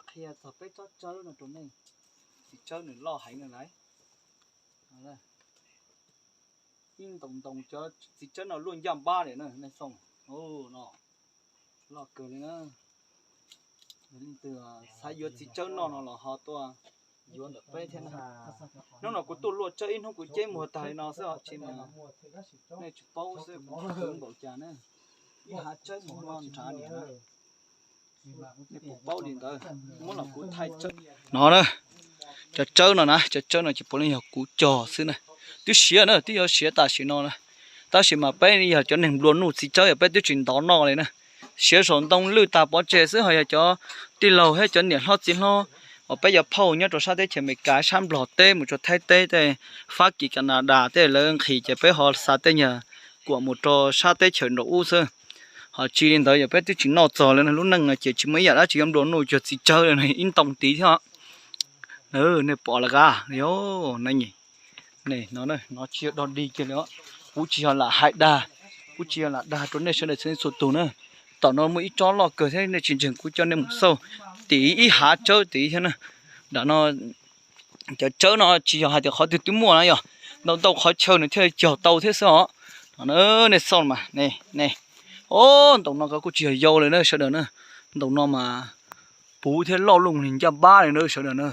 Qhia txog peb tsob tsawb no rau nej. Txiv tsawb nws loj heev na lawm. Ib ntoo ntoo cov txiv tsawb no luaj ncaj npab li na, nej xauj no, loj kawg li na. Leej twg xav yuav txiv tsawb noj no los ho tuaj yuav ntawm peb thiab na. Hnub no kuv tuaj luaj tsawb ib hnub kuv ceb muag tag li no xwb os, tsis mas nej tsis paub xwb kuv khwv npaum cas na. Ib hav tsawb mus noj nrad niam na. Nej puas paub li ntawd, muab los kuv thaij tsawb no na. Cov tsawb no na, cov tsawb no ces puav leej yog kuv cog xwb na. Twb siav na, twb yuav siav tam sim no na. Tab sis mas peb yog cov neeg nplua nuj txiv tsawb yog peb twb tsis ntov noj li na. Siav saum ntoo lwj tag pov tseg xwb, ho yog cov tij laug thiab cov niam hlob txiv hlob uas peb yuav phauj nyob rau sab teb chaws Amelikas, sab Nplog teb mus rau Thaib teb, tej Fab Kis, Kanadas tej lawv nqhis ces peb ho xa tej nyuag kuam mus rau sab teb chaws nraum ub xwb. Ho tsis li ntawd yog peb twb tsis noj txog li na. Lub neej no ces tsis muaj ib yam dab tsi yuav nplua nuj cuag txiv tsawb li no, ib ntoo tid thiab. Nej pom lawm qab, no tsis yog dog dig kiag li. Kuv tsis yog lam hais dag, kuv tsis yog lam dag rau nej sawv daws txhua txhua tus na. Tom no muaj ib tsob loj kawg thiab, nej tsis ntseeg kuv coj nej mus xauj tid, ib hav tsawb tid thiab na. Nram no cov tsawb no tsis yog hais tias qhov twg twb muaj na, yog ntau ntau qhov chaw nws thiaj li cog tau thiab xwb os. Nej xauj mas, ne, o, ntoo no kuj tsis yog yau li na sawv daws na. Ntoo no mas puv thiab loj looj li ncaj npab li na sawv daws na.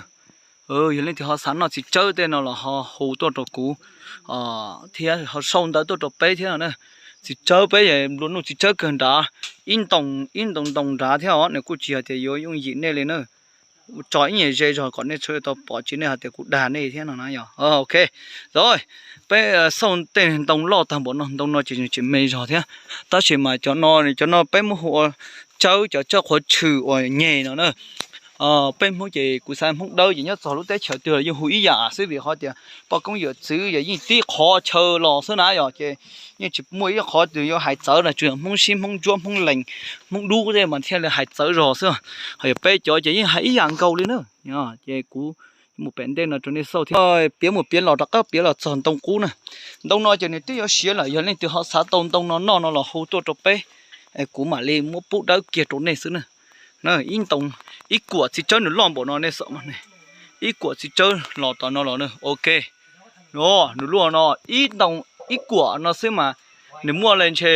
Yog leej twg ho xav noj txiv tsawb tej no los ho hu tuaj rau kuv thiab ho sau ntawv tuaj rau peb thiab no na. Txiv tsawb peb nplua nuj txiv tsawb kawg nrad, ib ntoo ib ntoo ntoo nrad thiab os, nws kuj tsis hais tias yuav yooj yim nej li na. Tso ib nyuag ze zog kom nej txhua tau pom tsis nej hais tias kuv dag nej thiab no na yog. Ok, peb xauj tej ntoo loj tag npaum no, ntoo no ces tseem me zog thiab, tab sis mas cov no, cov no peb muab hu ua tsawb, cov tsawb qhuav tshwm uas nyeg no na. Peb Hmoob ces kuv xav Hmoob Dawb ces nyob txog lub teb chaws twg los yeej hu ib yam xwb, vim qhov tias poj koob yawm txwv yeej tib qhov chaw los xwb na yog, ces yeej tsis muaj ib qhov twg yuav hais txawv na, tsuas yog Hmoob Sib, Hmoob Ntsuab, Hmoob Lees, Hmoob Dub tej mas thiaj li hais txawv zog xwb. Ho yog peb cov ces yeej hais ib yam nkaus li na. Ces kuv mus pem ntej no rau nej xauj thiab, piav mus piav los rov qab piav los txog ntoo qub na. Ntoo no ces nws twb yuav siav lawm, yog leej twg ho xav tau ntoo no noj no los hu tuaj rau peb, kuv mam li muab pub dawb kiag rau nej xwb na. Ib ntoo, ib kuam txiv tsawb nws loj npaum no nej xauj, ib kuam txiv tsawb los tom no los na, ok. Nws luaj no, ib ntoo, ib kuam no xwb mas nws muaj li ntshe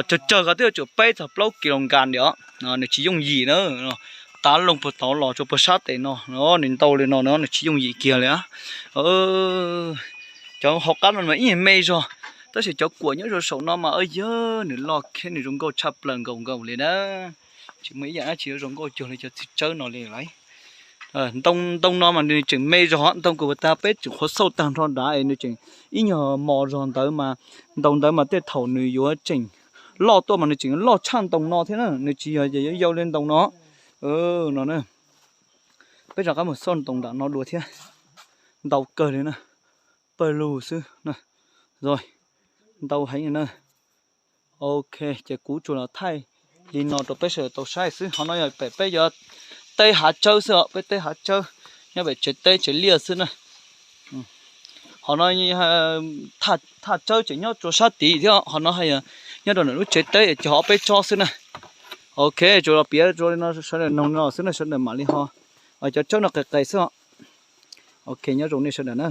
tsawg tsawg ko twb yuav tsum peb txog plaub kis lus nkas li os, nws tsis yooj yim na. Tav loog puag tod los rau puag sab tes no, nws ntau li no no nws tsis yooj yim kiag li. Cov hauv qab no mas ib me zog, tab sis cov kuam nyob rau saum no mas yog nws loj thiab nws zoo nkauj tshaj plaws nkaus nkaus li na. Tsis muaj ib yam dab tsi yuav zoo nkauj cuag li cov txiv tsawb no li lawm. Ntoo no mas nws tseem me zog, ntoo kuv tag peb tseem qhuav xauj tag nrho nrad es nws tseem ib nyuag mos zog ntawd mas, ntoo ntawd mas tej thaum nws yuav tseem loj tuaj mas nws tseem loj tshaj ntoo no thiab na, nws tsis yog yau li ntoo no. No, peb rov qab mus xauj ntoo nram no dua thiab. Ntau kawg li na, pawg lug xwb. Ntau heev li na. Ok, ces kuv tsuas los thaij li no rau peb sawv daws tau saib xwb. Qhov no yog pem peb cov teb hav tsawb xwb os, peb teb hav tsawb nyob pem tsev teb tsev liaj xwb na. Qhov no thaj tsawb tseem nyob rau sab tid thiab, qhov no nyob rau ntawm lub tsev teb cog ob peb tsob xwb na. Ok, tsuas los piav rau li no sawv daws noog no xwb na, sawv daws mam li ho, cov tsawb no qis qis xwb os. Ok, nyob zoo nej sawv daws na.